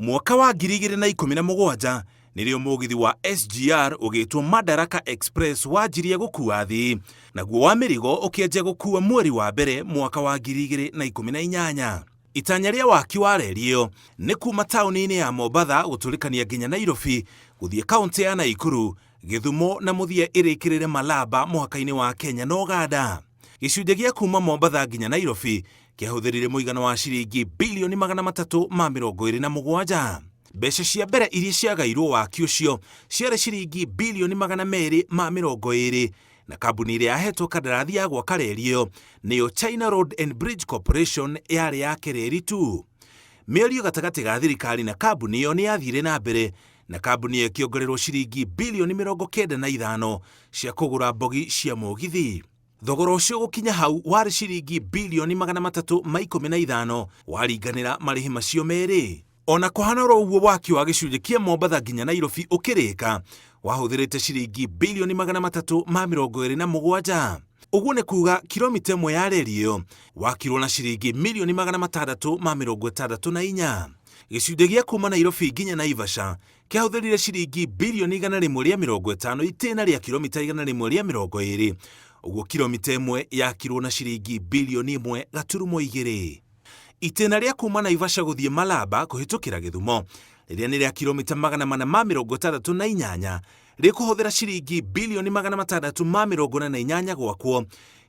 Mwaka wa 2017 nĩrĩo mũgithi wa SGR ũgĩtwo Madaraka Express wanjirie gũkua athii, naguo wa mĩrigo ũkĩanjia gũkua mweri wa mbere mwaka wa 2018. Itanya rĩa waki wa reri ĩyo nĩ kuma taũni-inĩ ya Mombatha gũtũrĩkania nginya Nairobi, gũthiĩ kaũntĩ ya Naikuru, Gĩthumo na mũthia ĩrĩkĩrĩre Malaba mũhaka-inĩ wa Kenya na Ũganda. Gĩcunjĩ gĩa kuma Mombatha nginya Nairobi kĩahũthĩrire mũigana wa ciringi bilioni 327. Mbeca cia mbere iria ciagairwo waki ũcio ciarĩ ciringi bilioni 220 na kambuni ĩrĩa yahetwo kandarathi ya gwaka reri ĩyo nĩyo China Road and Bridge Corporation yarĩ yake reri tu. Mĩario gatagatĩ ga thirikari na kambuni ĩyo nĩ yathire na mbere na kambuni ĩyo ĩkĩongererwo ciringi bilioni 95 cia kũgũra mbogi cia mũgithi. Thogora ũcio gũkinya hau warĩ ciringi bilioni 315 waringanĩra marĩhi macio merĩ. Ona kũhana oro ũguo waki wa gĩcunjĩ kĩa Mombatha nginya Nairobi ũkĩrĩka wahũthĩrĩte ciringi bilioni 327. Ũguo nĩ kuga kilomita ĩmwe ya reri ĩyo wakirwo na ciringi milioni 664. Gĩcunjĩ gĩa kuma Nairobi nginya Naivasha kĩahũthĩrire ciringi bilioni 150 itĩna rĩa kilomita 120, ũguo kilomita ĩmwe yakirwo na ciringi bilioni 1.2. Itĩna rĩa kuma Naivasha gũthiĩ Malaba kũhĩtũkĩra Gĩthumo rĩrĩa nĩ rĩa kilomita 468 rĩkũhũthĩra ciringi bilioni 648 gwakwo,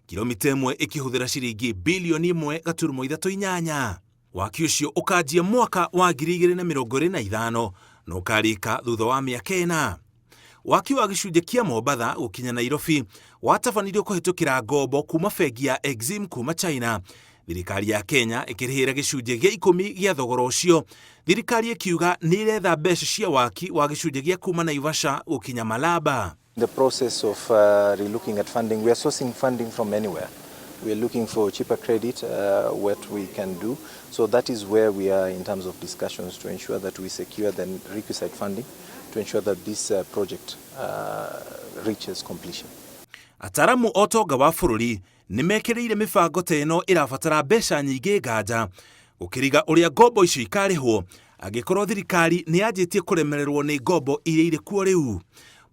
kilomita ĩmwe ĩkĩhũthĩra ciringi bilioni 1.38. Waki ũcio ũkanjia mwaka wa 2025 na ũkarĩka thutha wa mĩaka 4. Waki wa gĩcunjĩ kĩa Mombatha gũkinya Nairobi watabanirio kũhĩtũkĩra ngombo kuma bengi ya Exim kuma China. Thirikari ya Kenya ĩkĩrĩhĩra gĩcunjĩ gĩa 10 gĩa thogora ũcio. Thirikari ĩkiuga nĩ ĩretha mbeca cia waki wa gĩcunjĩ gĩa kuma Naivasha gũkinya Malaba. In the process of relooking at funding, we are sourcing funding from anywhere. We are looking for cheaper credit, what we can do. So that is where we are in terms of discussions to ensure that we secure the requisite funding to ensure that this project reaches completion. Ataramu a ũtonga wa bũrũri nĩ mekĩrĩire mĩbango ta ĩno ĩrabatara mbeca nyingĩ nganja gũkĩriga ũrĩa ngombo icio ikarĩhwo angĩkorwo thirikari nĩ yanjĩtie kũremererwo nĩ ngombo iria irĩ kuo rĩu.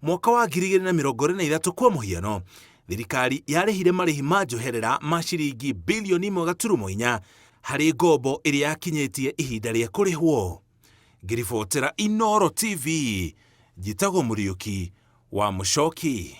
Mwaka wa 2023 kwa mũhiano, thirikari yarĩhire marĩhi ma njoherera ma ciringi bilioni 1.4 harĩ ngombo ĩrĩa yakinyĩtie ihinda rĩa kũrĩhwo. Ngĩribotera Inooro TV, njĩtagwo Mũriũki wa Mũcoki.